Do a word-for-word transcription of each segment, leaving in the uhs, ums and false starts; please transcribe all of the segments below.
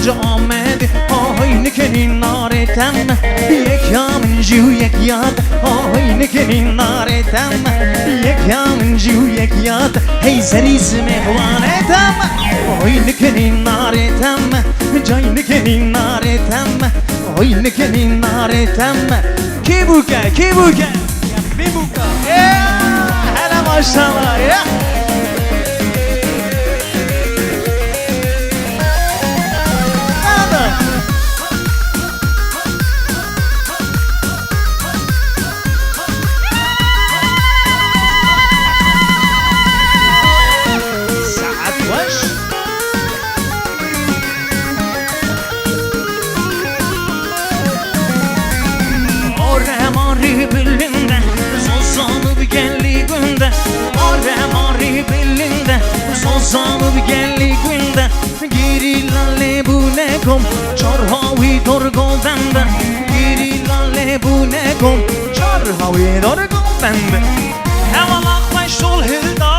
Ji Amedê, hay nikenî narê tem. Yek ya min jî û yek ya te, hay nikenî narê tem. Yek ya min jî û yek ya te, hey zerî simê xwane tem. Hay nikenî narê tem, cay nikenî narê tem. Hay nikenî narê tem. Kî bûke, kî bûke? Bî bûka. Ya, hele maşallah ya. Nada. Saet weş. Ore marî bilinde, zozan bi gelî gund e. Ore marî bilinde, zozan bi gelî gund e. Gêrîla lê bûne kom, çar hawî dor govend e. Gêrîla lê bûne kom, çar hawî dor govend e. Hevala xweş sol hilda.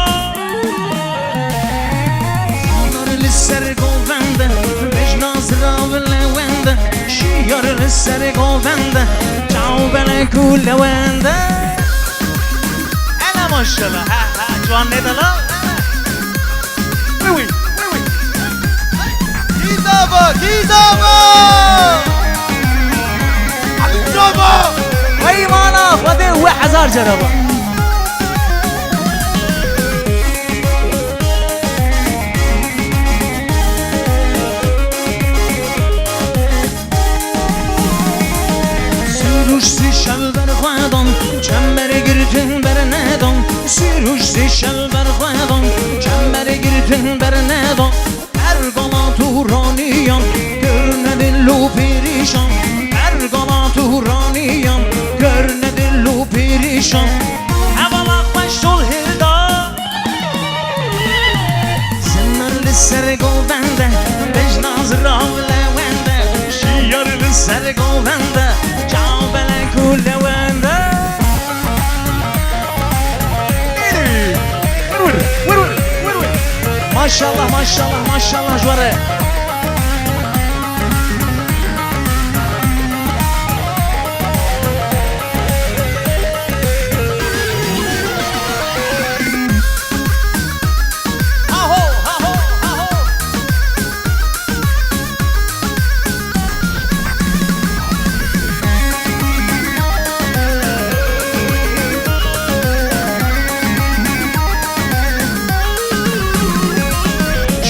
Sonar li ser govend e, bejna zirav lewend e, şiyar li ser govend e, çaw belek û lewend e. Hele maşallah, ha, ha, ciwan nêdala. Wî, wî, wî, wî. Kîzava, kîzava! Alî zava! Peymana Xwedê we hezar cereba. Sirûş sî şev berxwedan, çemer girtin bernedan. Sirûş sî şev berxwedan, çemer girtin bernedan. Ergala Tûraniyan, kirine dil û pêrîşan. Ergala Tûraniyan, kirine dil û pêrîşan. Hevala xweş sol hilda. Zinar li ser govend e, bejna zirav lewend e. Şiyar li ser govend e, çaw belek û lewend e. Wîr, wîr, wîr, wîr, wîr. Maşallah, maşallah, maşallah ji we re. Aho, aho, aho.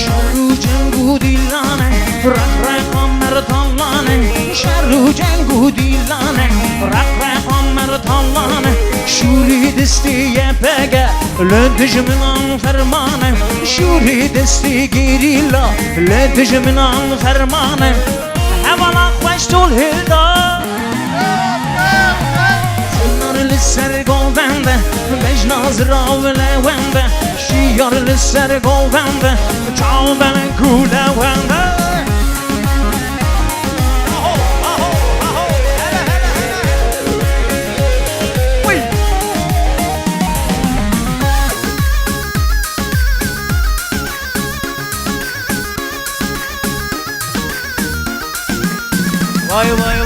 Şer û ceng û dîlan e, reqreqa mertalan e. Şer û ceng û dîlan e, reqreqa mertalan e. Şûrî distî Y P G li dijminan ferman e. Şûrî distî gerîla li dijminan ferman e. Hevala xweş tol hilda. Zinar li ser govend e, bejna zirav lewend e. Şiyar li ser govend e, çaw belek û lewend e. Aho, aho, aho, hele, hele, hele. Wî. Vay, vay,